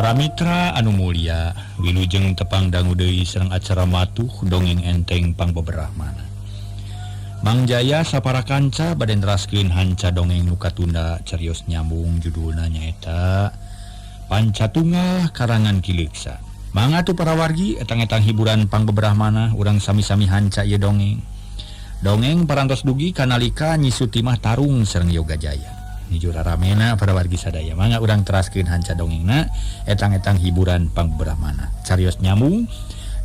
Para mitra anu mulia, wilujeng tepang dangu deui sareng acara matuh dongeng enteng pangbeberahmana. Mang Jaya sapara kanca bade neraskeun hanca dongeng nu katunda carios nyambung judulna nyaeta Pancatunggal karangan Ki Leuksa. Mangga atuh para wargi etang-etang hiburan pangbeberahmana urang sami-sami hanca ieu dongeng. Dongeng parantos dugi kanalika Nyi Sutimah tarung sareng Yoga Jaya. Nijur ramena para wargi sadaya mangga urang teraskeun hanca dongengna etang-etang hiburan pangbeberahmana. Carios nyambung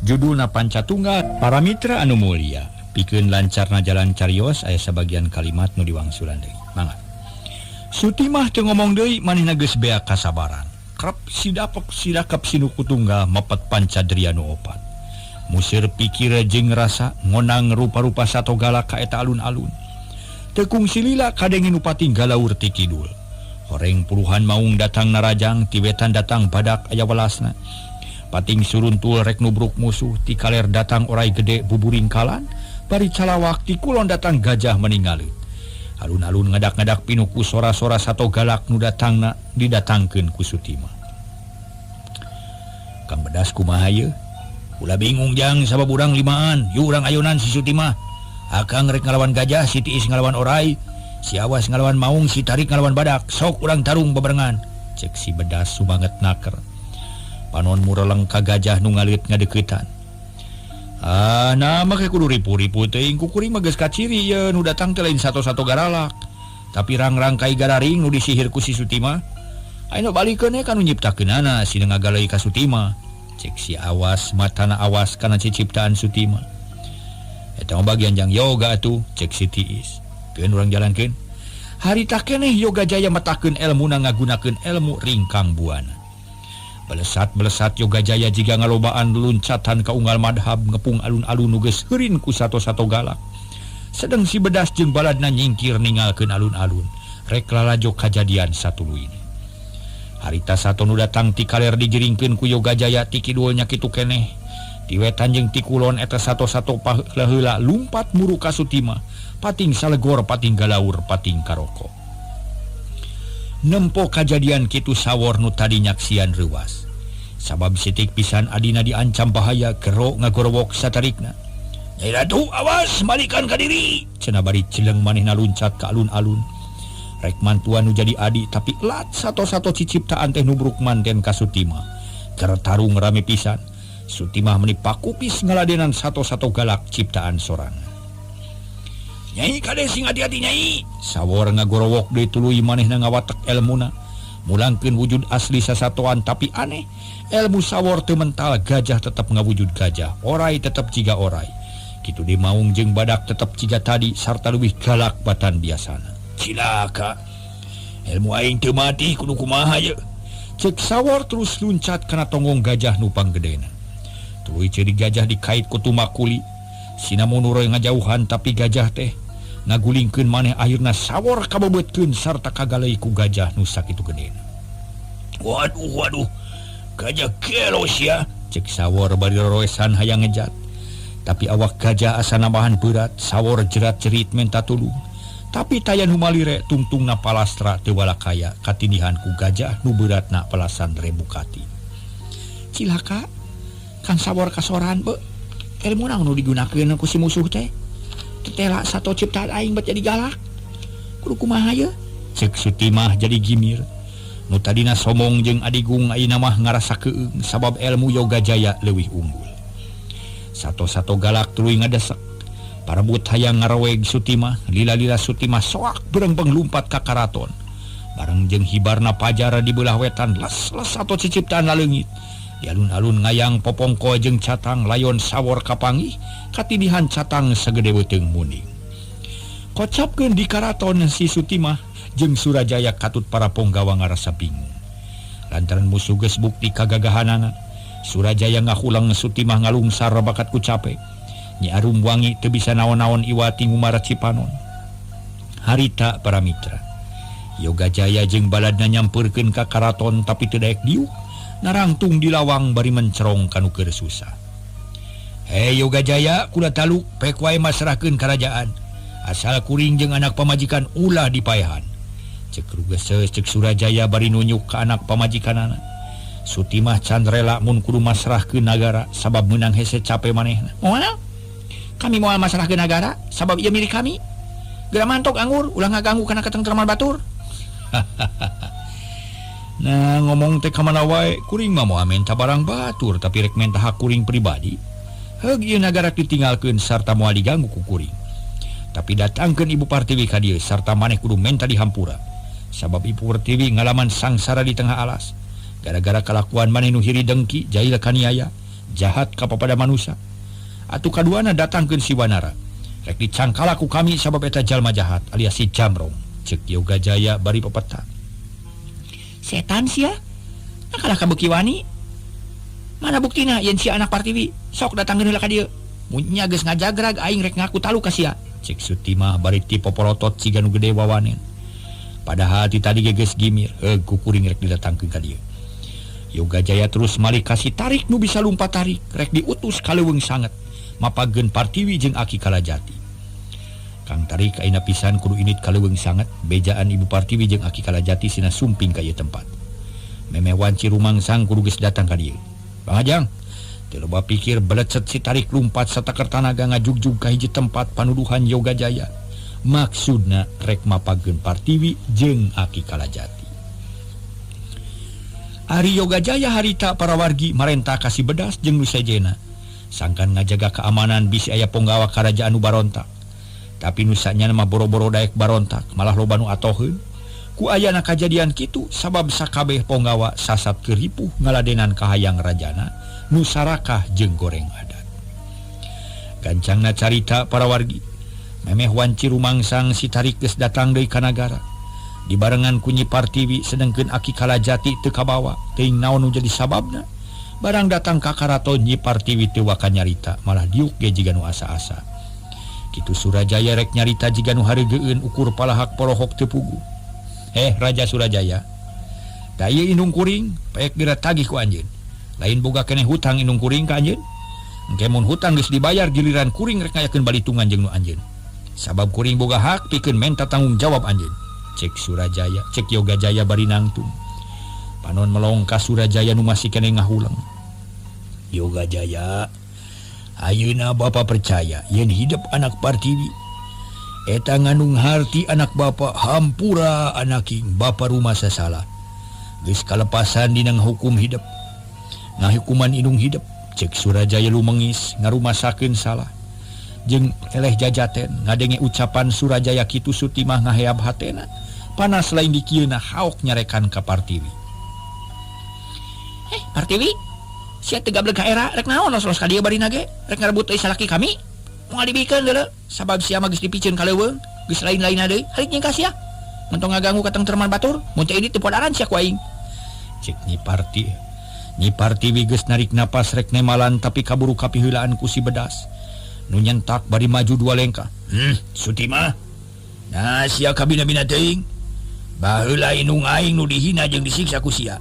judulna Pancatunggal. Para mitra anu mulia, pikeun lancarna jalan carios aya sabagian kalimat nu diwangsulan deui. Mangga. Sutimah teu ngomong deui manehna geus beak kasabaran. Krep sidapek sidakep sinuku tunggal mepet pancadria nu opat. Museur pikir jeung rasa ngonang rupa-rupa sato galak ka eta alun-alun. Tekung silila kadenge nu pating galaur ti kidul. Horeng puluhan maung datang narajang, ti wetan datang badak aya welasna. Pating suruntul rek nubruk musuh, ti kaler datang orai gede buburingkalan, bari calawak ti kulon datang gajah meningalit. Alun-alun ngadak-ngadak pinuh ku sora-sora sato galak nu datangna didatangkeun ku Sutimah. Kang Bedas kumaha ieu? Ulah bingung jang sabab urang limaan, yuk urang ayonan si Sutimah. Akang rek ngalawan gajah, si Tiis ngalawan orai, si Awas ngalawan maung, si Tarik ngalawan badak, sok urang tarung bebarengan. Cek si Bedas sumanget naker. Panon mureleng ka gajah nu ngaleut ngadeukeutan. Ah, nah make kudu ripu-ripu teuing ku kuring mah geus kaciri ye nu datang teh lain sato-sato garalak. Tapi rang-rangkai gararing nu disihir ku si Sutimah. Ayeuna balikeun we ka nu nyiptakeunana sina ngagaleuy ka Sutimah. Cek si Awas matana awas kana ciciptaan Sutimah. Eta mah bagian jang yoga atuh, cek si Tiis. Keun urang jalankeun. Harita keneh Yoga Jaya metakeun elmuna ngagunakeun elmu ringkang buana. Belesat-belesat Yoga Jaya jiga ngalobaan luncatan ka unggal madhab ngepung alun-alun nu geus heurin ku sato-sato galak. Sedeng si Bedas jeung baladna nyingkir ningalkeun alun-alun. Rek lalajo kajadian satuluyna. Harita sato nu datang ti kaler digiringkeun ku Yoga Jaya ti kidul nya kitu keneh. Ti wetan jeung ti kulon eta sato-sato paheula lumpat muru ka Sutimah. Pating salegor, pating galaur, pating karoko. Nempo kajadian kitu sawor nu tadi nyaksian reuwas. Sabab sitik pisan adina diancam bahaya gero ngagorowok satarikna. Nyai Ratu, awas balikan ka diri. Cenah bari celeng manehna luncat ka alun-alun. Rek mantuan nu jadi adi tapi lat sato-sato ciciptaan teh nubruk manten ka Sutimah. Keur tarung rame pisan. Sutimah meni pakupis ngaladenan sato-sato galak ciptaan sorangan. Nyai kade sing hati-hati nyai. Sawor ngagorowok deui tuluy manehna ngawatek elmuna. Mulangkeun wujud asli sasatoan tapi aneh. Elmu sawor teu mental, gajah tetep ngawujud gajah, orai tetep jiga orai. Kitu deui maung jeung badak tetep jiga tadi sarta leuwih galak batan biasana. Cilaka. Elmu aing teu mati kudu kumaha ye. Cek sawor terus luncat kana tonggong gajah nu panggedena. Tuluy ceuri gajah dikait ku tumakuli. Sinamun uroy ngajauhan tapi gajah teh ngagulingkeun maneh akhirna sawor kabebeutkeun sarta kagaleuy ku gajah nu sakitu gedena. Waduh waduh, gajah gelos ya, cek sawor bari roroesan hayang ngejat. Tapi awak gajah asa nambahan berat, sawor jerat jerit menta tulung. Tapi taya nu malire tungtungna palastra teu walakaya katindihan ku gajah nu beratna pelasan ribu kati. Cilaka, kan sawor kasoran be. Ilmu naon nu digunakeun ku si musuh teh? Tetela sato ciptaan aing bet jadi galak. Kudu kumaha ye? Cek Sutimah jadi gimir. Nu tadina somong jeung adigung ayeuna mah ngarasa keung sabab ilmu Yoga Jaya leuwih unggul. Sato-sato galak tuluy ngadesek. Parebut hayang ngaraweg Sutimah, lila-lila Sutimah soak berembeng lumpat ka karaton. Bareng jeung hibarna pajara di belah wetan les-les sato ciciptaan laleungit. Di alun-alun ngayang popongko jeung catang layon sawor kapanggih katindihan catang sagede beuteung muning. Kocapkeun di karaton si Sutimah jeung Surajaya katut para ponggawa ngarasa bingung. Lantaran musuh geus bukti kagagahanana, Surajaya ngahulang Sutimah ngalungsar bakat ku cape. Nyi Arum Wangi teu bisa naon-naon iwati ngumara Cipanon. Harita para mitra. Yoga Jaya jeung baladna nyampeurkeun ka karaton tapi teu daek diuk. Narangtung di lawang bari mencerong kanu keur susah. Hei Yoga Jaya, kula taluk pek wae masrahkeun karajaan. Asal kuring jeung anak pamajikan ulah dipaehan. Cek Rugese cek Surajaya bari nunjuk ka anak pamajikanana. Sutimah can rela mun kudu masrah ke nagara sabab meunang hese cape manehna. Moal kami moal masrah ke nagara sabab ieu milik kami. Geura mantok anggur ulah ngaganggu kana katentreman batur. Nah ngomong teh ka mana wae kuring mah moal menta barang batur tapi rek menta hak kuring pribadi. Heug ieu nagara ditinggalkeun sarta moal diganggu ku kuring. Tapi datangkeun Ibu Partiwi ka dieu sarta maneh kudu menta dihampura. Sabab Ibu Pertiwi ngalaman sangsara di tengah alas. Gara-gara kalakuan maneh nu hiri dengki jahil kaniaya jahat ka papada manusia. Atuh kaduana datangkeun si Wanara. Rek dicangkala ku kami sabab eta jalma jahat alias si Jamrong. Ceuk Yoga Jaya bari pepeta. Setan sia? Nah kalah ka beuki wani. Mana buktina yen si anak Partiwi sok datangkeun heula ka dieu. Mun nya geus ngajagrag aing rek ngaku talu ka sia. Ceuk Sutimah bari ti poporotot siga nu gede wawanen. Padahal ti tadi ge geus gimir, heug ku kuring rek didatangkeun ka dieu. Yoga Jaya terus malik kasih tarik nu bisa lumpat tarik rek diutus ka leuweung sanget mapageun Partiwi jeung Aki Kalajati. Kang Tarik ayeuna pisan kudu init ka leuweung sanget bejaan Ibu Partiwi jeung Aki Kalajati sina sumping ka ieu tempat. Memeh wanci rumangsang kudu geus datang ka dieu. Bang Ajang teu loba pikir belecet si tarik lumpat sataker tanaga ngajugjug ka hiji tempat panuduhan Yoga Jaya. Maksudna rek mapageun Partiwi jeung Aki Kalajati. Ari Yoga Jaya harita para wargi marentah kasih bedas jeung nu sejena. Sangkan ngajaga keamanan bisi aya ponggawa karajaan nu barontak. Tapi nu sanyana mah boro-boro daek barontak, malah loba nu atoheun. Ku ayana kajadian kitu sabab sakabeh ponggawa sasat keur ripuh ngaladenan kahayang rajana nu sarakah jeung goreng adat. Gancangna carita para wargi, memeh wanci rumangsang si tarik geus datang deui ka nagara. Dibarengan ku Nyi Partiwi sedengkeun Aki Kalajati teu kabawa, teuing naon nu jadi sababna. Barang datang ka karaton Nyi Partiwi teu waka nyarita, malah diuk ge jiga nu asa-asa. Kitu Surajaya rek nyarita jiga nu hareugeun ukur palahak polohok teu puguh. Raja Surajaya, da ieu indung kuring paek geura tagih ku anjeun. Lain boga keneh hutang indung kuring ka anjeun. Engke mun hutang geus dibayar giliran kuring rek ngayakeun balitungan jeung nu anjeun. Sabab kuring boga hak pikeun menta tanggung jawab anjeun. Cek Surajaya, cek Yoga Jaya bari nangtung. Panon melong ka Surajaya nu masih keneh ngahuleng. Yoga Jaya, ayeuna bapa percaya yen hidup anak Partiwi. Eta ngandung harti anak bapa hampura anaking bapa rumah sasalah. Geus kalepasan dina hukum hidup. Ngahukuman indung hidup. Cek Surajaya lumengis ngarumasakeun salah. Jeung eleh jajaten ngadenge ucapan Surajaya kitu Sutimah ngaheab hatena. Panas lain dikieuna haok nyarekan ka Partiwi. Partiwi, sia teu gablek ka era rek naon los-los ka dieu barina ge? Rek ngarebut deui salaki kami? Moal dibikeun deuleu sabab sia mah geus dipiceun ka leuweung, geus lain-lainna deui. Harik nyingkah sia. Mentong ngaganggu katengtreman batur, mun teu ini teu podaran sia ku aing. Cek Nyi Parti. Nyi Partiwi geus narik napas rek nemalan tapi kaburu kapiheulaan ku si bedas. Nu nyentak bari maju dua lengkah. Sutimah. Nah, sia kabina-bina teuing. Baheula indung aing nu dihina jeung disiksa ku sia.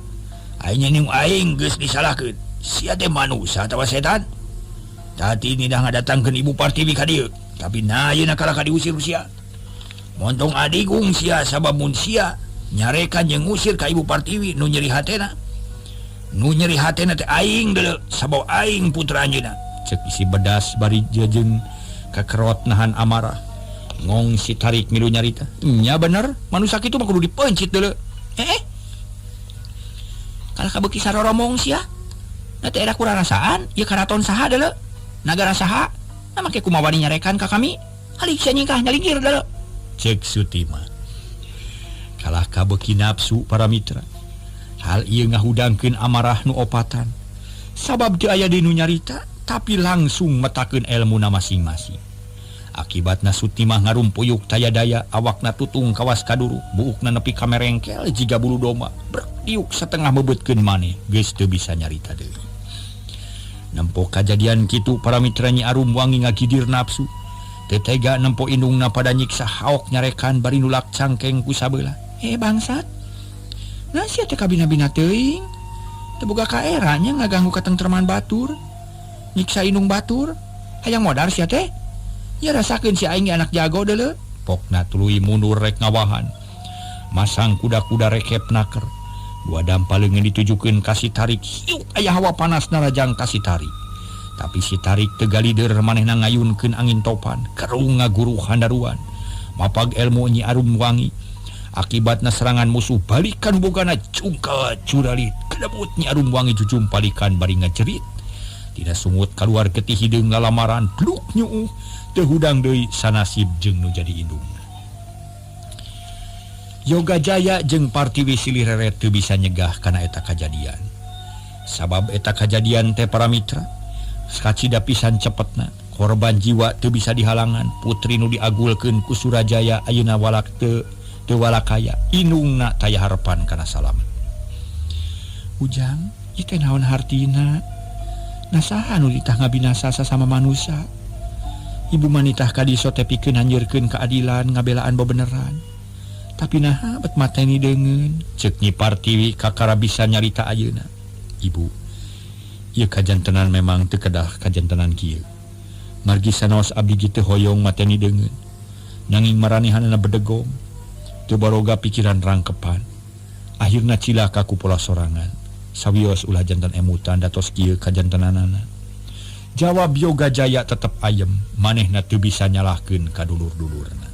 Aing indung aing geus disalahkeun. Sia teh manusa atawa setan? Tati nindah ngadatangkeun Ibu Partiwi ka dieu, tapi nah ayeuna kalah ka diusir ku sia. Montong adigung sia sabab mun sia nyarekan jeung ngusir ka Ibu Partiwi nu nyeri hatena. Nu nyeri hatena teh aing deuleu sabab aing putra anjeunna. Cek si bedas bari jeung kakerot nahan amarah. Ngong si tarik milu nyarita. Nya bener, manusia kitu mah kudu dipencit deuleu. Kalah kabeuki saroromong sia. Da teh era kurarasaan, ieu karaton saha deuleu? Nagara saha? Nah make kumaha wani nyarekan ka kami? Halik sia nyingkah nyalingkir deuleu. Cek Sutimah. Kalah kabeuki nafsu para mitra. Hal ieu ngahudangkeun amarah nu opatan. Sabab teu aya deui nu nyarita, tapi langsung metakeun elmuna masing-masing. Akibatna Sutimah ngarumpuyuk taya daya, awakna tutung kawas kaduru, buukna nepi ka merengkel jiga bulu domba, berdiuk setengah mebetkeun maneh, geus teu bisa nyarita deui. Nempo kajadian kitu para mitra Nyi Arum wangi ngagidir nafsu. Teu tega nempo indungna pada nyiksa haok nyarekan bari nulak cangkeng ku sabelah. Bangsat. Nah sia teh kabina-bina teuing. Teu boga kaera nya ngaganggu katengtreman batur. Nyiksa indung batur. Hayang modar sia teh. Ya rasakeun si aing anak jago deuleu. Pokna tuluy mundur rek ngawahan. Masang kuda-kuda rekep naker. Dua dampa leungeun ditujukeun ka si Tarik, hiuk aya hawa panas narajang ka si Tarik. Tapi si Tarik teu galider manehna ngayunkeun angin topan, kerung ngaguruh handaruan. Mapag ilmu Nyi Arumwangi. Akibatna serangan musuh balikan bogana cungka curalit. Kedebut Nyi Arumwangi jujumpalikan bari ngajerit. Tina sungut kaluar getih hideung lalamaran bluk nyuuh teu hudang deui sanasib jeung nu jadi indungna. Yoga Jaya jeung Partiwi silih reret teu bisa nyegah kana eta kajadian. Sabab eta kajadian teh para mitra kacida pisan cepetna, korban jiwa teu bisa dihalangan, putri nu diagulkeun ku Surajaya ayeuna walak teu walakaya, indungna taya harepan kana salamet. Ujang, ieu teh naon hartina? Nasaha nu ditah ngabinasa sasama manusia? Ibu manitah ka diso teh pikeun hanjeurkeun keadilan ngabelaan bebeneran. Tapi naha bet mateni deungeun? Ceuk Nyi Partiwi kakara bisa nyarita ayeuna. Ibu, ieu kajantenan memang teu kedah kajantenan kieu. Margi sanaos abdi ge teu hoyong mateni deungeun. Nanging maranehanana bedegong, teu baroga pikiran rangkepan. Akhirna cilaka ku pola sorangan. Sawios ulah jantan emutan datos kieu kajantenanana. Jawab Yoga Jaya tetep ayem, manehna teu bisa nyalahkeun ka dulur-dulurna.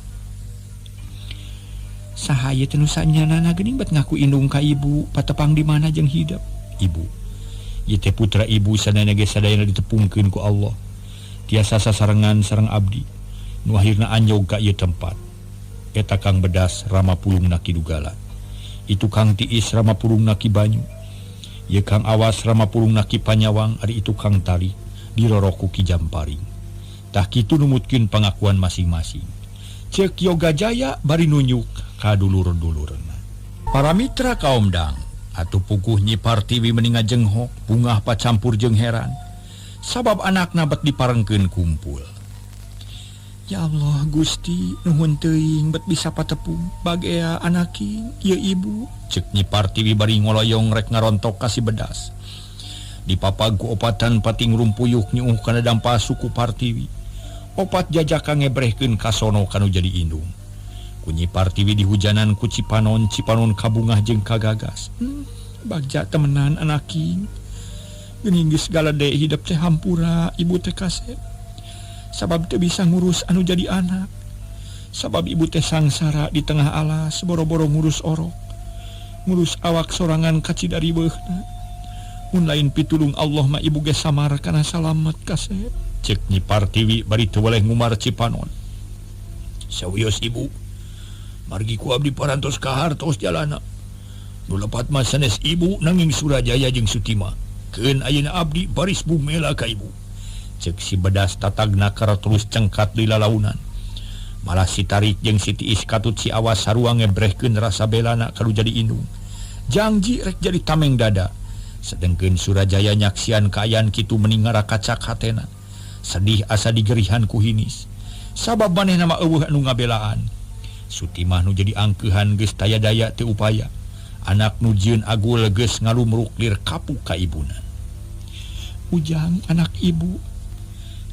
Saha ieu teh nu sanyanana geuning bet ngaku indung ka ibu, patepang di mana jeung hidep. Ibu, ieu teh putra ibu sadayana ge sadayana ditepungkeun ku Allah. Tiasa sasarengan sareng abdi, nu akhirna anjog ka ieu tempat. Eta Kang Bedas Rama Pulungna Ki Dugala. Itu Kang Tiis Rama Pulungna Ki Banyu. Ieu Kang Awas Rama Pulungna Ki Panyawang, ari itu Kang Tari diroroku Ki Jamparing. Tah kitu numutkeun pangakuan masing-masing. Ceuk Yoga Jaya bari nunjuk ka dulur-dulurna. Para mitra kaomdang atuh puguh Nyi Partiwi meni ngajenghok bungah pacampur jeung heran. Sabab anakna bet diparengkeun kumpul. Ya Allah Gusti, nuhun teuing bet bisa patepung bagea anaki ieu ibu. Ceuk Nyi Partiwi bari ngoloyong rek ngarontok ka si Bedas. Dipapag ku opatan pating rumpuyuk nyuuh kana dampa suku Partiwi. Opat jajaka ngebrehkeun kasono kanu jadi indung. Ku Nyi Partiwi dihujanan ku Cipanon, Cipanon kabungah jeung kagagas. Bagja temenan anaki. Geuning geus galede hidep teh hampura ibu teh kasep. Sabab teu bisa ngurus anu jadi anak. Sabab ibu teh sangsara di tengah alas boro-boro ngurus orok. Ngurus awak sorangan kacida riweuhna. Mun lain pitulung Allah mah ibu ge samar kana salamet kasep. Ceuk Nyi Partiwi bari teu weleh ngumar Cipanon. Sawios ibu, margi ku abdi parantos ka hartos jalana. Nu lepat mah sanes ibu nanging Surajaya jeung Sutima. Keun ayeuna abdi baris bumela ka ibu. Ceuk si Bedas tatagna kara terus cengkat di lalaunan. Malah si Tarik jeung si Tiis katut si Awas sarua ngebrehkeun rasa belana kalu jadi indung. Jangji rek jadi tameng dada. Sedengkeun Surajaya nyaksian kaayaan kitu meni ngarakacak hatena. Sedih asa digerihan ku hinis. Sabab manehna mah eueuh anu ngabelaan. Sutimah nu jadi angkeuhan geus taya daya teu upaya. Anak nu jieun agul geus ngalumruk lir kapuk ka ibuna. Ujang anak ibu,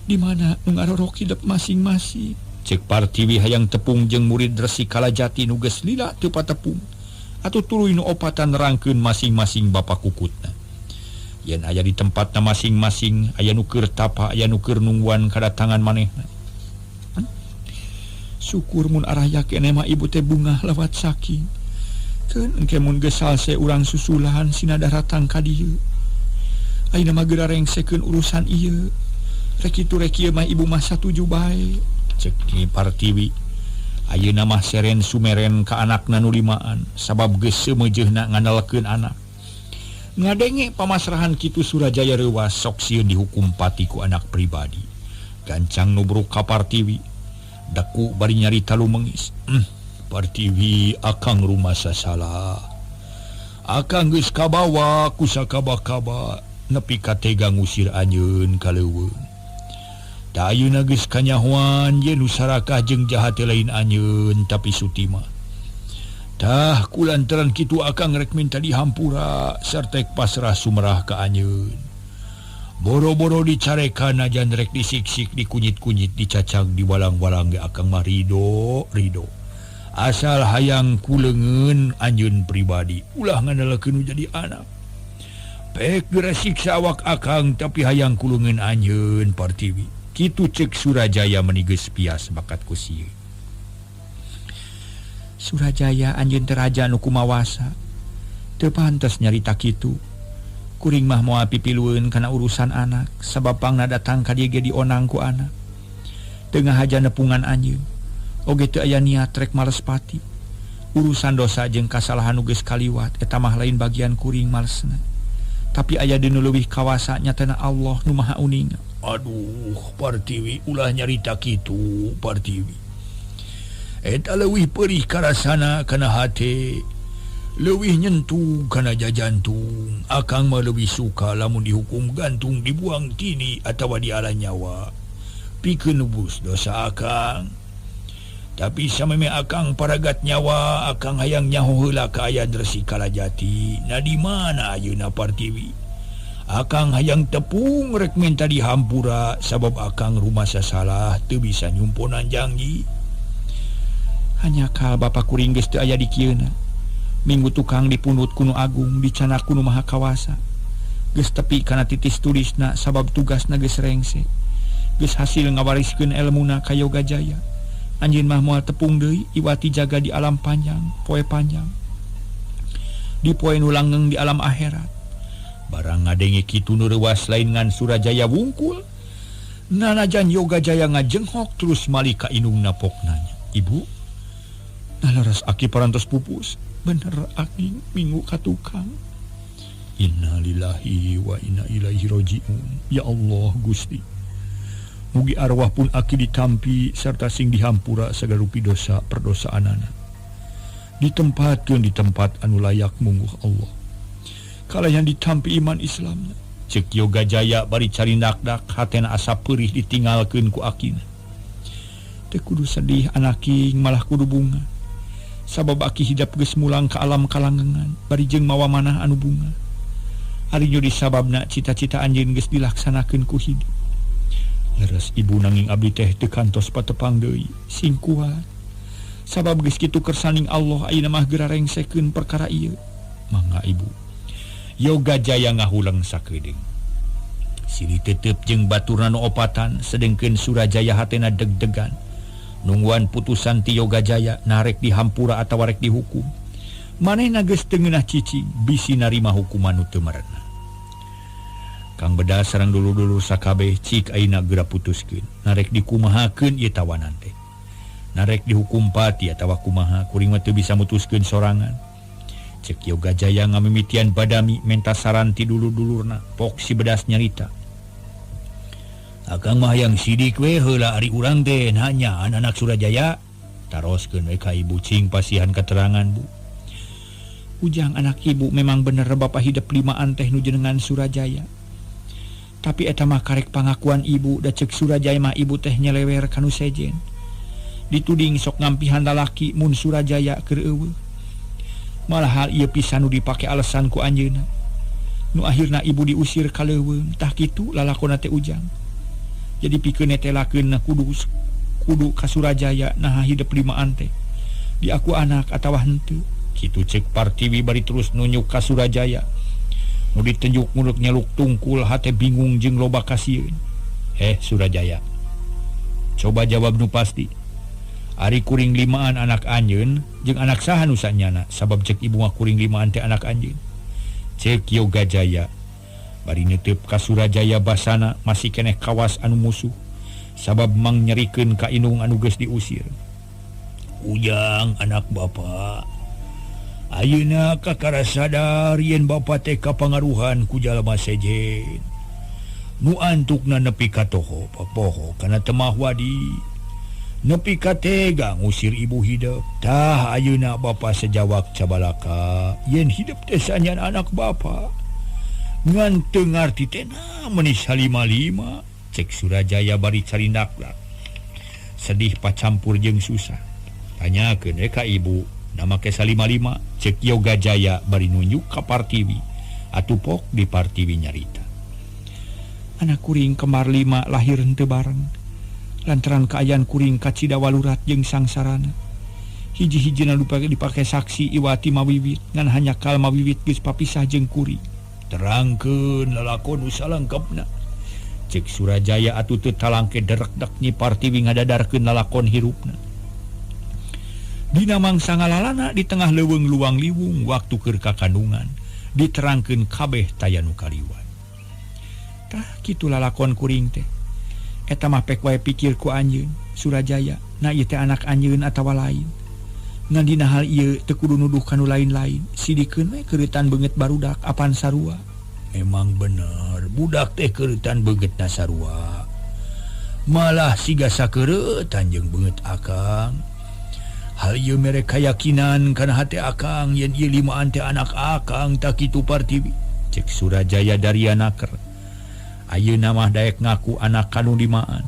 di mana nu ngarorok hidep masing-masing. Ceuk Partiwi hayang tepung jeung murid Resi Kalajati nu geus lila teu patepung. Atuh tuluy nu opatan nerangkeun masing-masing bapa kukutna. Yen aya di tempatna masing-masing, aya nu keur tapa, aya nu keur nungguan kadatangan manehna. Syukur mun araya keneh mah ibu teh bungah lewat saking. Keun engke mun geus salse urang susulan sina daratang ka dieu. Ayeuna mah geura rengsekeun urusan ieu. Rek kitu rek ieu mah ibu mah satuju bae. Ceuk Nyi Partiwi. Ayeuna mah seren sumeren ka anakna nu limaan sabab geus seumeujeuhna ngandalkeun anak. Ngadenge pamasrahan kitu Surajaya reuwas sok sieun dihukum pati ku anak pribadi. Gancang nubruk ka Partiwi. Daku bari nyarita lumengis. Partiwi akang rumasa salah. Akang geus kabawa ku sakaba-kaba nepi ka tega ngusir anjeun ka leuweung. Da ayeuna geus kanyahoan ye nu sarakah jeung jahat lain anjeun tapi Sutima. Tah kulantaran kitu akang rek minta dihampura sarta pasrah sumerah ka anjeun. Boro-boro dicarekan najan rek disiksik dikunyit-kunyit dicacag diwalang-walang ge akang mah rido rido. Asal hayang kuleungeun anjeun pribadi ulah ngandalkeun nu jadi anak. Pek geura siksa awak akang tapi hayang kuleungeun anjeun Partiwi. Kitu cek Surajaya meni geus pias bakat ku sieun. Surajaya anjeun teh raja nu kumawasa. Teu pantes nyarita kitu. Kuring mah moal pipilueun kana urusan anak sabab pangna datang ka dieu ge dionang ku anak. Teu ngahaja nepungan anjeun. Oge teu aya niat rek males pati. Urusan dosa jeung kasalahan nu geus kaliwat eta mah lain bagian kuring malesna. Tapi aya dinu leuwih kawasa nyatana Allah nu Maha Uninga. Aduh, Partiwi ulah nyarita kitu, Partiwi. Eta leuwih perih karasana kana hate. Leuwih nyentuh kana jajantung. Akang mah leuwih suka lamun dihukum gantung dibuang tini atawa diala nyawa. Pikeun nebus dosa akang. Tapi sameme akang paragat nyawa, akang hayang nyaho heula kaayaan Resi Kalajati. Na di mana ayeuna Partiwi? Akang hayang tepung rek minta dihampura sabab akang rumasa salah teu bisa nyumponan janji. Hanya kal bapak kuring geus teu aya di kieuna. Minggu tukang dipunut ku nu agung dicanak ku nu maha kawasa. Geus tepi kana titis tulisna sabab tugasna geus rengse. Geus hasil ngawariskeun elmuna ka Yoga Jaya. Anjeun mah moal tepung deui iwati jaga di alam panjang, poe panjang. Di poe nu langgeng di alam akhirat. Barang ngadenge kitu nu reuwas lain ngan Surajaya wungkul. Nanajan Yoga Jaya ngajenghok terus mali ka indungna pok nanya. Ibu, nah leres aki parantos pupus. Bener aki minggu ka tukang. Innalillahi wa inna ilaihi rajiun. Ya Allah Gusti. Mugi arwah pun aki ditampi serta sing dihampura sagala rupi dosa perdosaanana. Ditempatkeun di tempat anu layak mungguh Allah. Kalayan ditampi iman Islamna. Cek Yoga Jaya bari carindak-dak hatena asa peurih ditinggalkeun ku akina. Teu kudu sedih anaki malah kudu bunga. Sabab aki hidap geus mulang ka alam kalanggengan bari jeung mawa manah anu bunga. Ari nyuri sababna cita-cita anjeun geus dilaksanakeun ku hidup. Leres ibu nanging abdi teh teu kantos patepang deui sing kuat. Sabab geus kitu kersaning Allah ayeuna mah geura rengsekeun perkara ieu. Mangga ibu. Yoga Jaya ngahuleng sakedeung. Silih tetep jeung baturna nu opatan sedengkeun Surajaya hatena deg-degan. Nungguan putusan ti Yoga Jaya narek dihampura atawa rek dihukum. Manehna geus teu ngeunah cicing bisi narima hukuman nu teu merenah. Kang Beda sareng dulur-dulur sakabeh cik ayeuna geura putuskeun. Narek dikumahakeun ieu tawanan teh. Narek dihukum pati atawa kumaha kuring mah teu bisa mutuskeun sorangan. Cek Yoga Jaya ngamimitian badami menta saran ti dulur-dulurna pok si Bedas nyarita. Akang mah hayang sidik we heula ari urang teh nanya anak Surajaya. Taroskeun we ka ibu cing pasihan keterangan bu. Ujang anak ibu memang bener bapak hidup limaan teh nu jenengan Surajaya. Tapi eta mah karek pangakuan ibu da cek Surajaya mah ibu teh nyelewer kanu sejen. Dituding sok ngampihan lalaki mun Surajaya keur eueuh. Malah hal ieu pisan nu dipake alasan ku anjeunna. Nu akhirna ibu diusir ka leuweung tah kitu lalakonna teh Ujang. Jadi pikeun netelakeun kudu ka Surajaya naha hidep limaan teh. Diaku anak atawa henteu. Kitu cek Partiwi bari terus nunjuk ka Surajaya. Nu ditenjuk muluk nyeluk tungkul hate bingung jeung loba kasieun. Surajaya. Coba jawab nu pasti. Ari kuring limaan anak anjeun jeung anak saha nu sanyana sabab cek ibu mah kuring limaan teh anak anjeun. Cek Yoga Jaya. Bari netep ka Surajaya basana masih keneh kawas anu musuh sabab mang nyerikeun ka indung anu geus diusir. Ujang anak bapa. Ayeuna kakara sadar yen bapa teh kapangaruhan ku jalma sejen. Nu antukna nepi ka toho papoho kana temah wadi. Nepi ka tega ngusir ibu hidup. Tah ayeuna bapa sejawak cabalaka yen hidup teh sanyan anak bapa. Ngan teu ngarti teh na meuni salima-lima. Cek Surajaya bari carindak-dak. Sedih pacampur jeung susah. Tanyakeun we ka ibu. Nama ke salima-lima. Cek Yoga Jaya bari nunjuk ka Partiwi. Atuh pok di Partiwi nyarita. Anak kuring kembar lima lahir henteu bareng. Lantaran kaayaan kuring kacida walurat jeung sangsarana. Hiji-hijina dipake saksi Iwati mawiwit ngan hanya kal mawiwit geus papisah jeung kuring. Terangkeun lalakon nu salengkepna. Cek Surajaya atuh teu talangke derekdek Nyi Partiwi ngadadarkeun lalakon hirupna. Dina mangsa ngalalana di tengah leuweung luang liwung waktu keur kakandungan diterangkeun kabeh taya nu kaliwat. Tah kitu lalakon kuring teh. Eta mah pek wae pikir ku anjeun Surajaya, na ieu teh anak anjeun atawa lain. Ngan dina hal ieu teu kudu nuduh ka nu lain-lain, sidikeun we keureutan beungeut barudak apan sarua. Memang bener, budak teh keureutan beungeutna sarua. Malah siga sakeureutan jeung beungeut akang. Hal ieu mere kayakinan kana hate akang yen ieu limaan teh anak akang tak kitu Partiwi. Cek Surajaya daria naker. Ayeuna mah daek ngaku anak kanu limaan.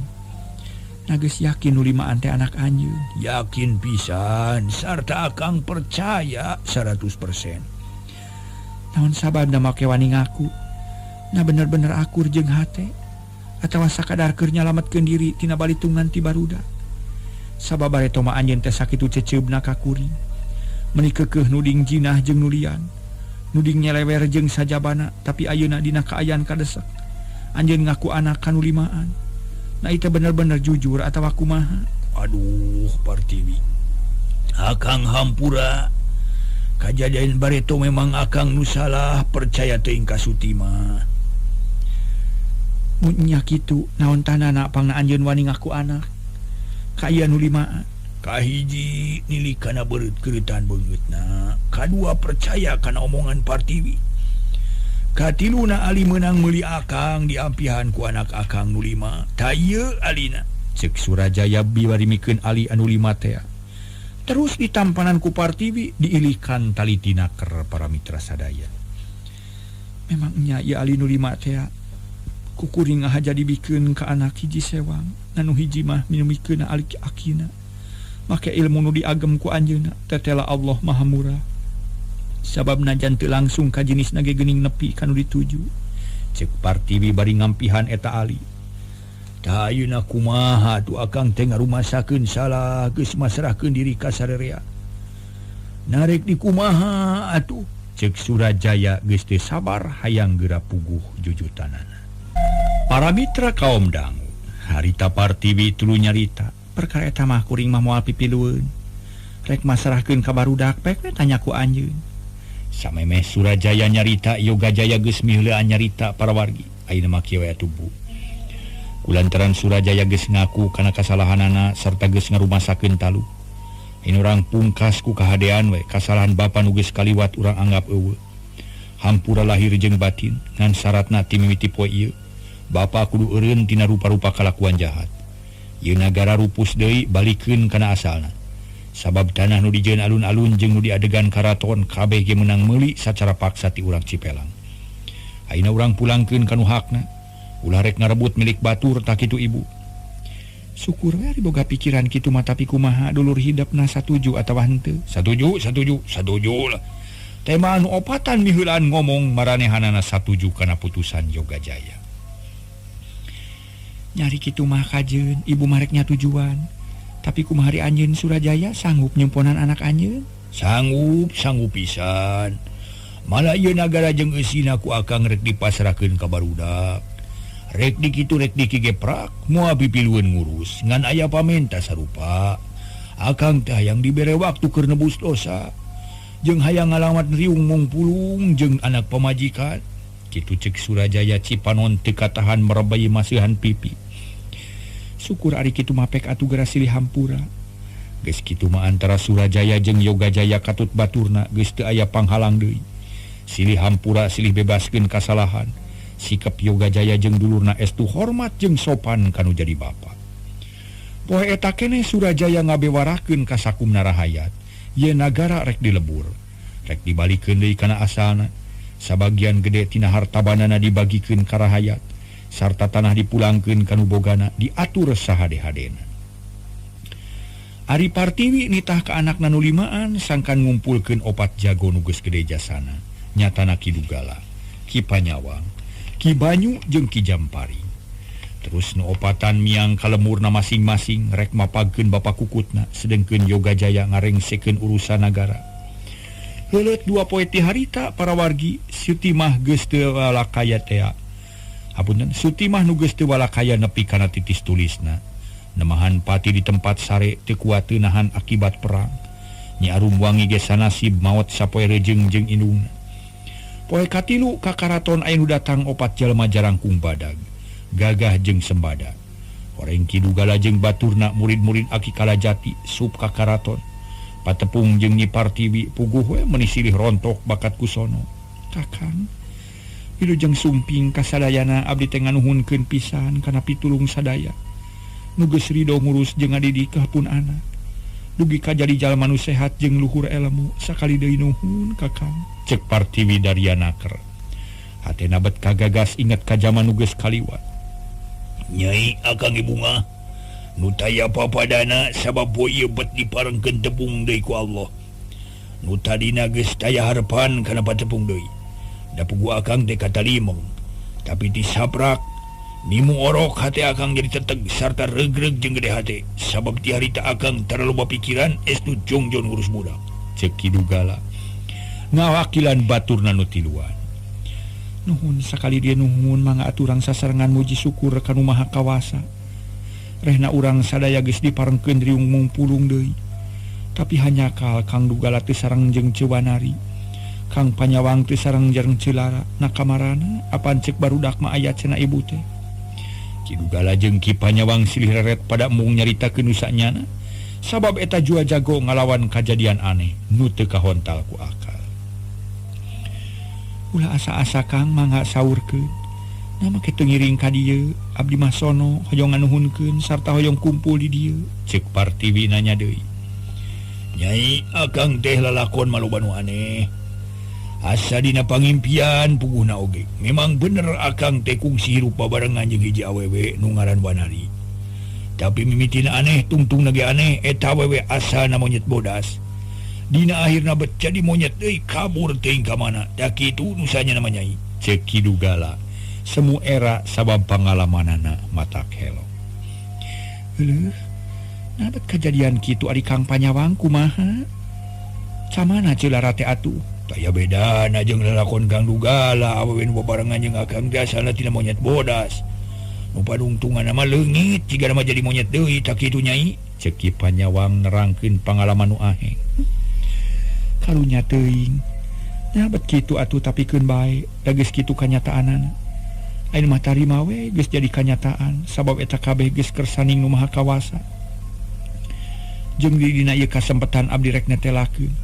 Nah geus yakin nu limaan teh anak anjeun. Yakin pisan sarta akang percaya 100%. Naon sababna make wani ngaku? Nah bener-bener akur jeung hate atawa sakadar keur nyalametkeun diri tina balitungan ti barudak. Sabab bareto mah anjeun teh sakitu ceceubna ka kuring. Meuni keukeuh nuding jinah jeung nulian. Nuding nyelewer jeung sajabana, tapi ayeuna dina kaayaan kadesek. Anjeun ngaku anak kanu limaan. Nah itu bener-bener jujur atawa kumaha? Aduh Partiwi, akang hampura. Kajadian bareto memang akang nu salah percaya teuing ka Suti mah. Mun nya kitu naon tanana pangna anjeun wani ngaku anak ka ieu nu limaan. Kahiji nilik kana beureut keureutan beungeutna, kadua percaya kana omongan Partiwi. Katiluna ali menang meuli akang diampihan ku anak akang nu lima. Ta ieu alina. Cek Surajaya biwari mikeun ali anu lima tea. Terus ditampanan ku Partiwi diilikan tali tinaker para mitra sadaya. Memang nya ieu ali nu lima tea. Ku kuring ngahaja dibikeun ka anak hiji sewang, nanu hiji mah minumikeun ali akina. Make ilmu nu diagem ku anjeunna tetela Allah Maha Murah. Sabab najan teu langsung ka jenis nage geuning nepi kanu dituju. Cek Partiwi bari ngampihan eta ali. Tah ayeuna kumaha tu akang teh ngarumasakeun salah geus masrahkeun diri ka sarerea. Narek di kumaha atuh? Cek Surajaya geus teu sabar hayang geura puguh jujutanana. Para mitra kaum dangu, harita Partiwi tuluy nyarita, perkara eta mah kuring mah moal pipilueun. Rek masrahkeun ka barudak pek we tanya ku anjeun. Samemeh Surajaya nyarita Yogajaya geus miheulean nyarita para wargi. Ayeuna mah kieu we atuh Bu. Kulantaran Surajaya geus ngaku kana kasalahanana sarta geus ngarumasakeun talu. Ayeuna urang pungkas ku kahadean we kasalahan bapa nu geus kaliwat urang anggap eueuh. Hampura lahir jeung batin ngan syaratna ti mimiti poe ieu bapa kudu eureun tina rupa-rupa kalakuan jahat. Ieu nagara rupus deui balikeun kana asalna. Sabab tanah nu dijieun alun-alun jeung nu diadegan karaton kabeh ge meunang meuli sacara paksa ti urang Cipelang. Ayeuna urang pulangkeun ka nu hakna. Ulah rek ngarebut milik batur tak kitu ibu. Syukur we ari boga pikiran kitu mah tapi kumaha dulur hidupna satuju atawa henteu? Satuju, satuju, satuju lah. Tema anu opatan miheulaan ngomong maranehanana satuju kana putusan Yogajaya. Nyari kitu mah kajeun ibu marek nyatujuan. Tapi kumaha ari anjeun Surajaya sanggup nyemponan anak anjeun? Sanggup, sanggup pisan. Malah ieu nagara jeung eusina ku akang rek dipasrahkeun ka barudak. Rek di kitu rek di kieu ge prak, moal pipilueun ngurus ngan aya pamenta sarupa. Akang teh hayang dibere waktu keur nebus dosa. Jeung hayang ngalamat riung mungpulung jeung anak pamajikan. Kitu cek Surajaya Cipanon teu katahan merebay masihan pipi. Syukur ari kitu mah pek atuh geura silih hampura. Geus kitu mah antara Surajaya jeung Yogajaya katut baturna geus teu aya panghalang deui. Silih hampura silih bebaskeun kasalahan. Sikap Yogajaya jeung dulurna estu hormat jeung sopan kanu jadi bapa. Poe eta keneh Surajaya ngabewarakeun ka sakumna rahayat yen nagara rek dilebur, rek dibalikeun deui kana asalna. Sabagian gede tina harta banana dibagikeun ka rahayat. Sarta tanah dipulangkeun ka nu bogana diatur sahade-hadena. Ari Partiwi nitah ka anakna nu limaan sangkan ngumpulkeun opat jago nu geus gede jasana, nyatana Ki Dugala, Ki Panyawang, Ki Banyu jeung Ki Jampari. Terus nu opatan miang ka lemurna masing-masing rek mapagkeun bapa kukutna sedengkeun Yogajaya ngarengsekeun urusan nagara. Heuleut dua poe ti harita para wargi Sutimah geus teu walakaya tea. Hapunten Sutimah nu geus teu walakaya nepi kana titis tulisna. Nemahan pati di tempat sare teu kuat teu nahan akibat perang. Nyi Arumwangi ge sanasib maot sapoe rejeung jeung indungna. Poe katilu ka karaton aya nu datang opat jalma jarangkung badag, gagah jeung sembada. Horeng Ki Dugala jeung baturna murid-murid Aki Kalajati sup ka karaton. Patepung jeung Nyi Partiwi puguh we meuni silih rontok bakat kusono. Kakang, wilujeng sumping kasadayana abdi teh nganuhunkeun pisan kana pitulung sadaya. Nu geus rido ngurus jeung ngadidik pun anak. Dugi ka jadi jalma nu sehat jeung luhur elmu sakali deui nuhun Kakang. Cek Partiwi Daryanaker. Hatena bet kagagas inget ka jaman nu geus kaliwat. Nyai akang ibunga nu taya papadana sabab poe ieu bet diparengkeun tepung deui ku Allah. Nu tadina geus taya harepan kana patepung deui. Da pugu akang teh katalimeng. Tapi disaprak nimu orok hate akang jadi teteg sarta regreg jeung gede hate. Sabab ti harita akang terlalu pikiran estu jongjon ngurus budak. Cek Ki Dugala ngawakilan baturna nu tiluan. Nuhun sakali dia nuhun mangga aturang sasarengan muji syukur ka Nu Maha Kawasa. Rehna urang sadaya geus diparengkeun riung mungpulung deui. Tapi hanyakal Kang Dugala teu sareng jeung Cewanari. Kang Panyawang teu sareng jeung Celara. Na kamarana apan cek barudak mah aya cenah ibu teh. Ki Dugala jeung Ki Panyawang silih reret pada mung nyaritakeun nu sanyana. Sabab eta jua jago ngalawan kajadian aneh nu teu kahontal ku akal. Ulah asa-asa Kang mangga saurkeun. Nama kitu ngiring ka dieu, abdi mah sono hoyong nganuhunkeun sarta hoyong kumpul di dieu. Cek Partiwi nanya deui. Nyai akang teh lalakon maloba nu aneh. Asa dina pangimpian puguhna oge. Memang bener akang teh kungsi hirup babarengan jeung hiji awewe nu ngaran Wanari. Tapi mimitina aneh tungtungna ge aneh eta awewe asana monyet bodas. Dina akhirna bet jadi monyet deui kabur teuing ka mana. Da kitu nu sanyana mah Nyai. Cek Ki Dugala. Semu era sabab pangalamanana matak helo. Euleuh, nah bet kajadian kitu ari Kang Panyawang kumaha? Camana Celara teh atuh? Taya bedana jeung lalakon Kang Dugala awewe nu babarengan jeung akang teh asalna tina monyet bodas. Nu padungtunganna mah leungit jigana mah jadi monyet deui tak kitu Nyai. Cek Ki Panyawang nerangkeun pangalaman nu aheng. Karunya teuing. Nah bet kitu atuh tapikeun bae, da geus kitu kanyataanana. Ayeuna mah tarima we geus jadi kanyataan sabab eta kabeh geus kersaning Nu Maha Kawasa. Jeung di dina ieu kasempetan abdi rek netelakeun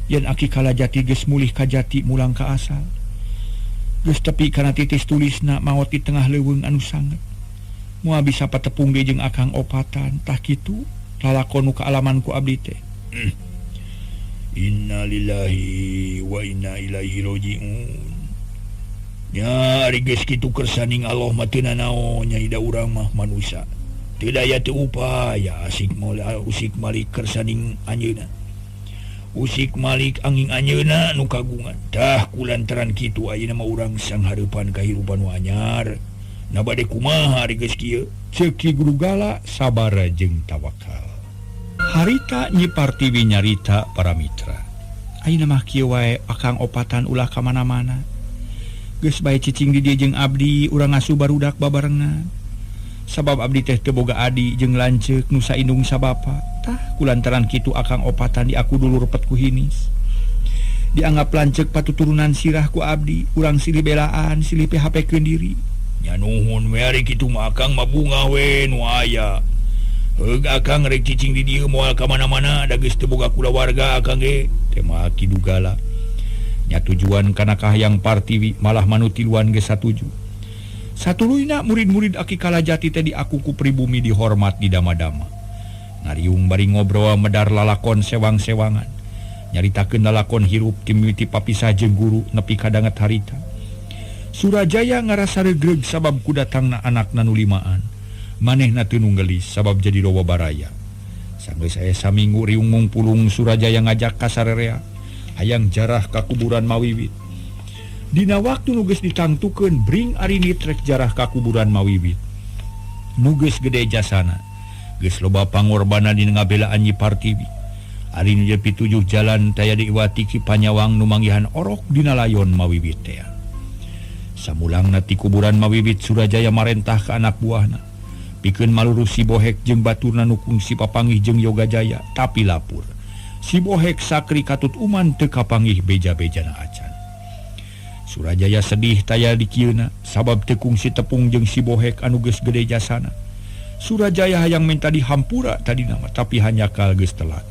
yen Aki Kalajati geus mulih ka jati mulang ka asal. Geus tepi kana titis tulisna maot di tengah leuweung anu sanget. Moal bisa patepung deui jeung akang opatan tah kitu lalakon nu kaalaman ku abdi teh. Innalillahi wa inna ilaihi rajiun. Nya ari geus kitu kersaning Allah mah teu nanaon nya ida urang mah manusia. Teu daya teu upaya asik moal usik malik kersaning anjeunna. Usik malik angin anjeunna nu kagungan. Tah kulantaran kitu ayeuna mah urang sanghareupan kahirupan nu anyar. Na bade kumaha ari geus kieu? Ceuk Ki Dugala sabar jeung tawakal. Harita Nyi Partiwi nyarita para mitra. Ayeuna mah kieu wae akang opatan ulah ka mana-mana. Geus bae cicing di dieu jeung abdi urang ngasuh barudak babarengan. Sabab abdi teh teu boga adi jeung lanceuk nu saindung sabapa. Tah kulantaran kitu akang opatan di aku dulur pet ku hinis. Dianggap lanceuk patuturunan sirah ku abdi, urang silih belaan, silih PHP-keun diri. Nya nuhun we ari kitu mah akang mah bunga we nu aya. Heug akang rek cicing di dieu moal ka mana-mana da geus teu boga kulawarga akang ge. Tema Ki Dugala. Nya tujuan kana kahayang Partiwi malah manu tiluan ge satuju. Satuluyna murid-murid Aki Kalajati teh diaku ku pribumi dihormat di dama-dama. Ngariung bari ngobrol medar lalakon sewang-sewangan. Nyaritakeun lalakon hirup ti mimiti papisah jeung guru nepi ka danget harita. Surajaya ngarasa regreg sabab kudatangna anakna nu limaan. Manehna teu nunggelis sabab jadi loba baraya. Sanggeus aya saminggu riung mungpulung Surajaya ngajak ka sarerea hayang jarah ka kuburan Mawiwit. Dina waktu nu geus ditangtukeun bring arini trek jarah ka kuburan Mawiwit. nu geus gede jasana. Geus loba pangorbanan dina ngabelaan Nyi Partiwi. Ari nu jadi pitujuh jalan taya diiwati Ki Panyawang nu manggihan orok dina layon mawiwit tea. Samulangna ti kuburan mawiwit Surajaya marentah ka anak buahna. Pikeun maluruh si Bohek jeung baturna nu kungsi papanggih jeung Yogajaya tapi lapur. Si Bohek sakri katut uman teu kapanggih beja-bejana acan. Surajaya sedih taya dikieuna sabab teu kungsi tepung jeung si Bohek anu geus gede jasana. Surajaya hayang minta dihampura tadina mah tapi hanjakal geus telat.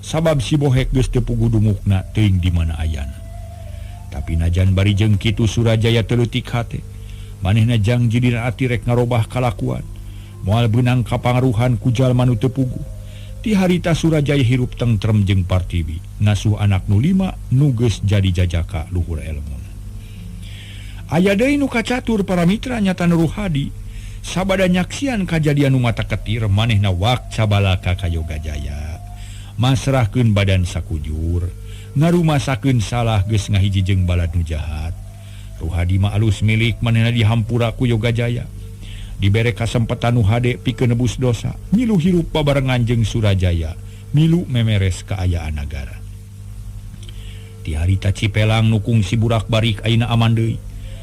Sabab si Bohek geus teu puguh dumukna teuing di mana ayana. Tapi najan bari jeung kitu Surajaya teu leutik hate. Manehna jangji dina ati rek ngarobah kalakuan. Moal beunang kapangaruhan ku jalma nu teu puguh. Ti harita Surajaya hirup tentrem jeung Partiwi, ngasuh anak nu 5 nu geus jadi jajaka luhur elmuna. Aya deui nu kacatur para mitra nyata Ruhadi. Sabada nyaksian kajadian nu mata ketir manehna wak cabalaka ka Yogajaya. Masrahkeun badan sakujur, ngarumasakeun salah geus ngahiji jeung balad nu jahat. Ruhadi mah alus milik manehna dihampura ku Yogajaya. Dibere kasempetan nu hade pikeun nebus dosa, milu hirup babarengan jeung Surajaya, milu memeres kaayaan nagara. Ti harita Cipelang nu kungsi burak barik ayeuna aman deui.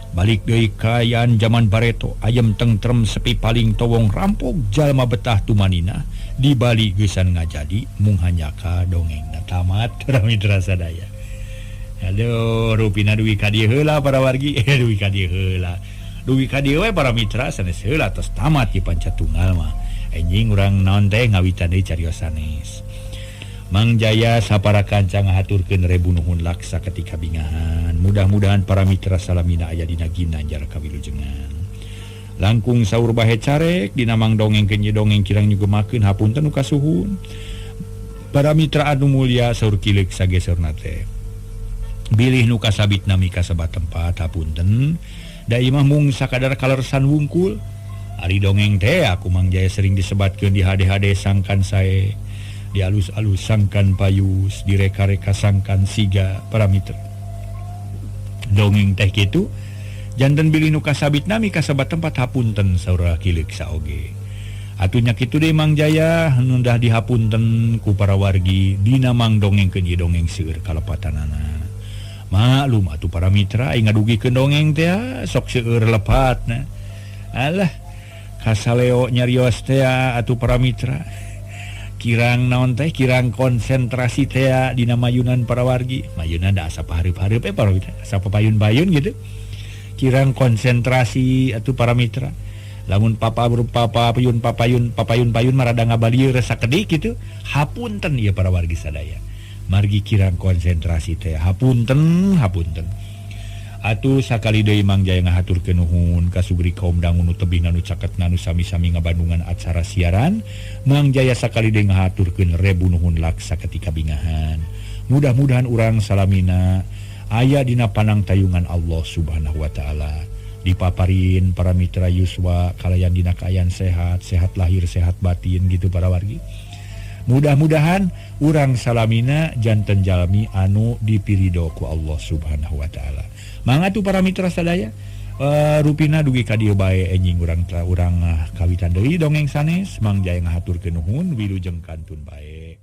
Balik deui kaayaan jaman bareto, ayem tentrem sepi paling towong rampok jalma betah tumanina di Bali geusan ngajadi mung hanyaka dongengna tamat. Mitra sadaya. Aduh, rupina dugi ka dieu heula para wargi, dugi ka dieu heula. Dugi ka dieu we para mitra sanes heula tos tamat di panca tunggal mah. Enjing urang naon teh ngawitan deui carios sanes. Mang Jaya sapara kanca ngahaturkeun rebu nuhun laksa ketika bingahan. Mudah-mudahan para mitra salamina aya dina ginanjar kawilujengan. Langkung saur bahe carek dina mang dongeng keun dongeng kirang nyugemakeun hapunten nu kasuhun. Para mitra anu mulia saur kileuk sageserna teh. Bilih nu kasabit nami kasebat tempat hapunten. Da imah mung sakadar kalersan wungkul. Ari dongeng teh aku Mang Jaya sering disebatkeun di HD-HD sangkan sae. Di alus-alus sangkan payus, direka-reka sangkan siga para mitra. Dongeng teh kitu janten bilih nu kasabit nami kasebat tempat hapunten saur kileuk saoge. Atuh nya kitu deui Mang Jaya nundah dihapunten ku para wargi dina mang dongengkeun ieu dongeng seueur kalepatanana. Maklum atuh para mitra aing ngadugikeun dongeng teh sok seueur lepatna. Alah kasaleo nyarios teh atuh para mitra. Kirang naon teh kirang konsentrasi teh dina mayunan para wargi. Mayunan da asa pahareup-hareup para mitra, asa papayun-payun gitu. Kirang konsentrasi atuh para mitra. Lamun papa papa payun papayun papayun payun marada ngabalieur sakedik gitu. Hapunten ieu para wargi sadaya. Margi kirang konsentrasi teh hapunten hapunten. Atuh sakali deui Mang Jaya ngahaturkeun nuhun ka sugri kaum dangu nu tebih nu caket nu sami-sami ngabandungan acara siaran. Mang Jaya sakali deui ngahaturkeun rebu nuhun laksa ketika bingahan. Mudah-mudahan urang salamina aya dina panang tayungan Allah Subhanahu wa taala. Dipaparin para mitra yuswa kalayan dina kaayaan sehat, sehat lahir, sehat batin gitu para wargi. Mudah-mudahan urang salamina janten jalmi anu dipirido ku Allah Subhanahu wa taala. Mangga tuh para mitra sadaya, rupina dugi ka dieu bae enjing urang kawitan deui dongeng sanes. Mang Jaya ngahaturkeun nuhun wilujeng kantun bae.